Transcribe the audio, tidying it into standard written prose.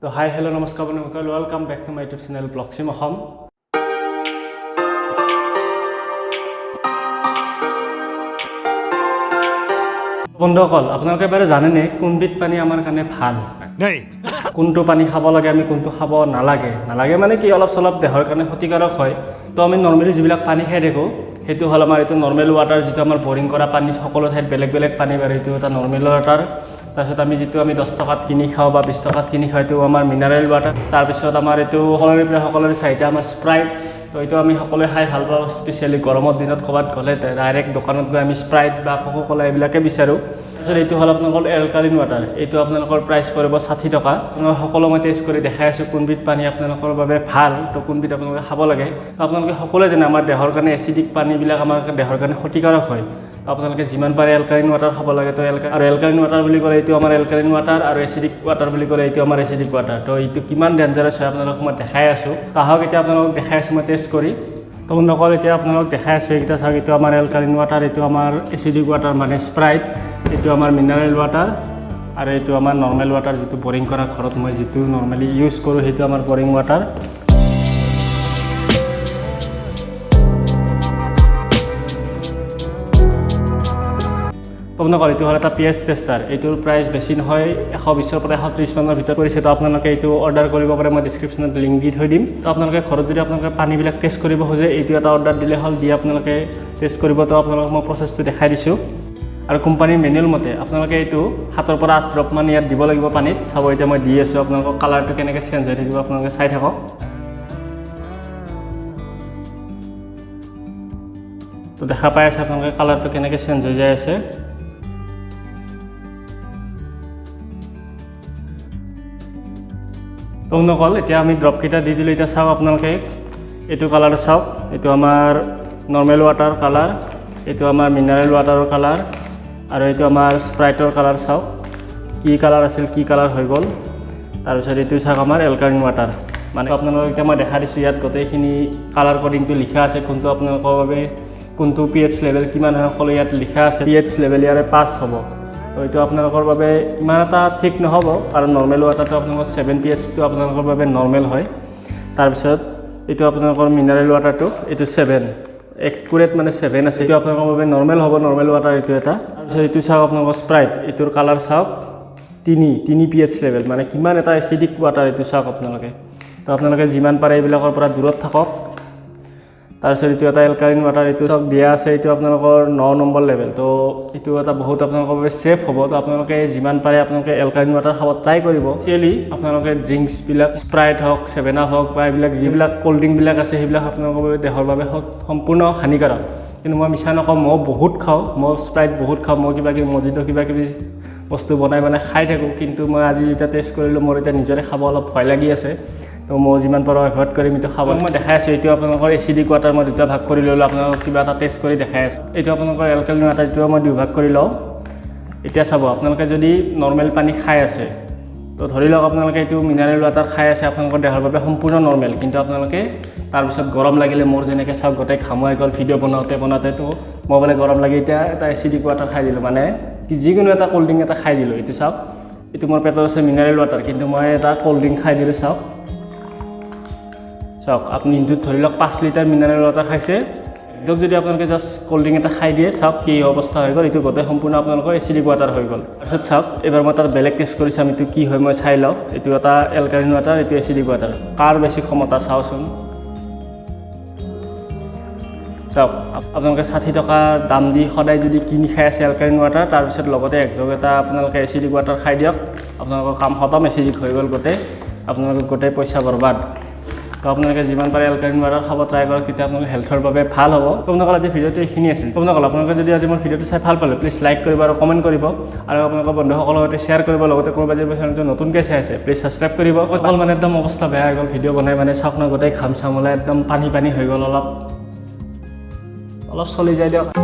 তো হাই, হেল্ল', নমস্কাৰ বন্ধুসকল, welcome back to my YouTube channel ব্লগচিম Assam. বন্ধুসকল, আপোনালোকে বাৰু জানেনে কোনবিধ পানী আমাৰ কাৰণে ভাল? नहीं। কোনটো পানী খাব লাগে আমি, কোনটো খাব নালাগে? নালাগে মানে কি, অলপ চলপ দেহৰ কাৰণে ক্ষতিকাৰক হয়। তো আমি নৰ্মেলি যিবিলাক পানী খাই থাকোঁ, সেইটো হ'ল আমাৰ এইটো নৰ্মেল ৱাটাৰ, যিটো আমাৰ বৰিং কৰা পানী। সকলো ঠাইত বেলেগ বেলেগ পানী বাৰু, এইটো এটা নৰ্মেল ৱাটাৰ। তাৰপিছত আমি যিটো আমি 10 টকাত কিনি খাওঁ বা 20 টকাত কিনি খাওঁ, এইটো আমাৰ মিনাৰেল ৱাটাৰ। তাৰপিছত আমাৰ এইটো সকলোৰে প্ৰায় সকলোৰে চাহিদা, আমাৰ স্প্ৰাইট। তো এইটো আমি সকলোৱে খাই ভাল পাওঁ। স্পেচিয়েলি গৰমৰ দিনত ক'ৰবাত গ'লে ডাইৰেক্ট দোকানত গৈ আমি স্প্ৰাইট বা কোকো ক'লা এইবিলাকে বিচাৰোঁ। তাৰপিছত এইটো হ'ল আপোনালোকৰ এলকালিন ৱাটাৰ। এইটো আপোনালোকৰ প্ৰাইচ পৰিব 60 টকা। আপোনালোক সকলো মই টেষ্ট কৰি দেখাই আছোঁ কোনবিধ পানী আপোনালোকৰ বাবে ভাল, তো কোনবিধ আপোনালোকে খাব লাগে। তো আপোনালোকে সকলোৱে জানে, আমাৰ দেহৰ কাৰণে এচিডিক পানীবিলাক আমাৰ দেহৰ কাৰণে ক্ষতিকাৰক হয়। তো আপোনালোকে যিমান পাৰে এলকালিন ৱাটাৰ খাব লাগে। তো আৰু এলকালিন ৱাটাৰ বুলি ক'লে এইটো আমাৰ এলকালিন ৱাটাৰ আৰু এচিডিক ৱাটাৰ বুলি ক'লে এইটো আমাৰ এচিডিক ৱাটাৰ। তো এইটো কিমান ডেঞ্জাৰাছ হয়, আপোনালোকক মই দেখাই আছোঁ। তো আহক, এতিয়া আপোনালোকক দেখাই আছোঁ মই টেষ্ট কৰি। তো বন্ধুসকল, এতিয়া আপোনালোকক দেখাই আছোঁ। এইকেইটা চাওক, এইটো আমাৰ এলকালিন ৱাটাৰ, এইটো আমাৰ এচিডিক ৱাটাৰ মানে স্প্ৰাইট, এইটো আমাৰ মিনাৰেল ৱাটাৰ আৰু এইটো আমাৰ নৰ্মেল ৱাটাৰ, যিটো বৰিং কৰা ঘৰত মই যিটো নৰ্মেলি ইউজ কৰোঁ, সেইটো আমাৰ বৰিং ৱাটাৰ। তো আপোনালোকৰ এইটো হ'ল এটা পিএইচ টেষ্টাৰ। এইটোৰ প্ৰাইচ বেছি নহয়, 120ৰ পৰা 130 মানৰ ভিতৰত পৰিছে। তো আপোনালোকে এইটো অৰ্ডাৰ কৰিব পাৰে, মই ডিছক্ৰিপশ্যনত লিংক দি থৈ দিম। তো আপোনালোকে ঘৰত যদি আপোনালোকে পানীবিলাক টেষ্ট কৰিব খোজে, এইটো এটা অৰ্ডাৰ দিলে হ'ল, দি আপোনালোকে টেষ্ট কৰিব। তো আপোনালোকক মই প্ৰচেছটো দেখাই দিছোঁ। আৰু কোম্পানীৰ মেনুৱেল মতে আপোনালোকে এইটো 7ৰ পৰা 8 ড্ৰপমান ইয়াত দিব লাগিব পানীত। চাব, এতিয়া মই দি আছোঁ আপোনালোকক, কালাৰটো কেনেকৈ চেঞ্জ হৈ থাকিব আপোনালোকে চাই থাকক। তো দেখা পাই আছে আপোনালোকে, কালাৰটো কেনেকৈ চেঞ্জ হৈ যাই আছে। তো নকল, এতিয়া আমি ড্ৰপকেইটা দি দিলোঁ। এতিয়া চাওক আপোনালোকে, এইটো কালাৰ চাওক, এইটো আমাৰ নৰ্মেল ৱাটাৰ কালাৰ, এইটো আমাৰ মিনাৰেল ৱাটাৰৰ কালাৰ আৰু এইটো আমাৰ স্প্ৰাইটৰ কালাৰ। চাওক কি কালাৰ আছিল, কি কালাৰ হৈ গ'ল। তাৰপিছত এইটো চাওক, আমাৰ এলকালিন ৱাটাৰ। মানে আপোনালোকক এতিয়া মই দেখা দিছোঁ, ইয়াত গোটেইখিনি কালাৰ কডিংটো লিখা আছে। কোনটো আপোনালোকৰ বাবে কোনটো পিএইচ লেভেল কিমান হয়, সকলো ইয়াত লিখা আছে। পিএইচ লেভেল ইয়াৰে 5 হ'ব। তো এইটো আপোনালোকৰ বাবে ইমান এটা ঠিক নহ'ব, কাৰণ নৰ্মেল ৱাটাৰটো আপোনালোকৰ 7 পিএইচটো আপোনালোকৰ বাবে নৰ্মেল হয়। তাৰপিছত এইটো আপোনালোকৰ মিনাৰেল ৱাটাৰটো, এইটো 7 একুৰেট মানে 7 আছে। এইটো আপোনালোকৰ বাবে নৰ্মেল হ'ব, নৰ্মেল ৱাটাৰ এইটো এটা। তাৰপিছত এইটো চাওক আপোনালোকৰ স্প্ৰাইট, এইটোৰ কালাৰ চাওক, তিনি পিএইচ লেভেল, মানে কিমান এটা এচিডিক ৱাটাৰ এইটো চাওক আপোনালোকে। তো আপোনালোকে যিমান পাৰে এইবিলাকৰ পৰা দূৰত থাকক। তাৰপিছত এইটো এটা এলকালিন ৱাটাৰ, এইটো চাওক দিয়া আছে, এইটো আপোনালোকৰ 9 নম্বৰ লেভেল। তো এইটো এটা বহুত আপোনালোকৰ বাবে ছেফ হ'ব। তো আপোনালোকে যিমান পাৰে আপোনালোকে এলকালিন ৱাটাৰ খাব ট্ৰাই কৰিব। স্পেচিয়েলি আপোনালোকে ড্ৰিংকছবিলাক, স্প্ৰাইট হওক, ছেভেন আপ হওক বা এইবিলাক যিবিলাক ক'ল্ড ড্ৰিংকবিলাক আছে, সেইবিলাক আপোনালোকৰ বাবে দেহৰ বাবে সম্পূৰ্ণ হানিকাৰক। কিন্তু মই মিছা নকওঁ, মই বহুত খাওঁ। মই স্প্ৰাইট বহুত খাওঁ। মই কিবা কিবি মজিটো কিবা কিবি বস্তু বনাই বনাই খাই থাকোঁ। কিন্তু মই আজি যেতিয়া টেষ্ট কৰিলোঁ, মোৰ এতিয়া নিজৰে খাব অলপ ভয় লাগি আছে। তো মই যিমান পাৰোঁ এভইড কৰিম এইটো খাব। মই দেখাই আছোঁ, এইটো আপোনালোকৰ এচিডিক ৱাটাৰ। মই দুটা ভাগ কৰি ল'লোঁ, আপোনালোকক কিবা এটা টেষ্ট কৰি দেখাই আছোঁ। এইটো আপোনালোকৰ এলকালিন ৱাটাৰ, এইটো মই দুভাগ কৰি লওঁ। এতিয়া চাব, আপোনালোকে যদি নৰ্মেল পানী খাই আছে, তো ধৰি লওক আপোনালোকে এইটো মিনাৰেল ৱাটাৰ খাই আছে, আপোনালোকৰ দেহৰ বাবে সম্পূৰ্ণ নৰ্মেল। কিন্তু আপোনালোকে তাৰপিছত গৰম লাগিলে, মোৰ যেনেকৈ চাওক গোটেই ঘামুৱাই গ'ল ভিডিঅ' বনাওঁতে বনাওঁতে, তো মই বোলে গৰম লাগি এতিয়া এটা এচিডিক ৱাটাৰ খাই দিলোঁ, মানে কি যিকোনো এটা ক'ল্ড ড্ৰিংক এটা খাই দিলোঁ। এইটো চাওক, এইটো মোৰ পেটত আছে মিনাৰেল ৱাটাৰ, কিন্তু মই এটা ক'ল্ড ড্ৰিংক খাই দিলোঁ। চাওক চাওক, আপুনি দিনটোত ধৰি লওক 5 লিটাৰ মিনাৰেল ৱাটাৰ খাইছে, একদম যদি আপোনালোকে জাষ্ট ক'ল্ড ড্ৰিংক এটা খাই দিয়ে, চাওক কি অৱস্থা হৈ গ'ল। এইটো গোটেই সম্পূৰ্ণ আপোনালোকৰ এচিডিক ৱাটাৰ হৈ গ'ল। তাৰপিছত চাওক, এইবাৰ মই তাত বেলেগ টেষ্ট কৰি চাম, এইটো কি হয় মই চাই লওঁ। এইটো এটা এলকালিন ৱাটাৰ, এইটো এচিডিক ৱাটাৰ, কাৰ বেছি ক্ষমতা চাওঁচোন। চাওক, আপোনালোকে 60 টকা দাম দি সদায় যদি কিনি খাই আছে এলকালিন ৱাটাৰ, তাৰপিছত লগতে একযোগ এটা আপোনালোকে এচিডিক ৱাটাৰ খাই দিয়ক, আপোনালোকৰ কাম খতম। এচিডিক হৈ গ'ল গোটেই, আপোনালোকৰ গোটেই পইচা বৰবাদ। তো আপোনালোকে যিমান পাৰে এলকালিন ৱাটাৰ খাব ট্ৰাই কৰক, তেতিয়া আপোনালোকৰ হেল্থৰ বাবে ভাল হ'ব। তো আপোনালোকৰ আজি ভিডিঅ'টো এইখিনি আছিল। আপোনালোকৰ আপোনালোকে যদি আজি মোৰ ভিডিঅ'টো চাই ভাল পালে, প্লিজ লাইক কৰিব আৰু কমেণ্ট কৰিব আৰু আপোনালোকৰ বন্ধুসকলৰ সৈতে শ্বেয়াৰ কৰিব। লগতে কোনোবা যদি চেনেলটো নতুনকৈ চাই আছে, প্লিজ ছাবস্ক্ৰাইব কৰিব। অকল মানে একদম অৱস্থা বেয়া হৈ গ'ল ভিডিঅ' বনাই। মানে চাওক না, গোটেই ঘাম চাম ওলাই একদম পানী পানী হৈ গ'ল। অলপ অলপ চলি যায় দিয়ক।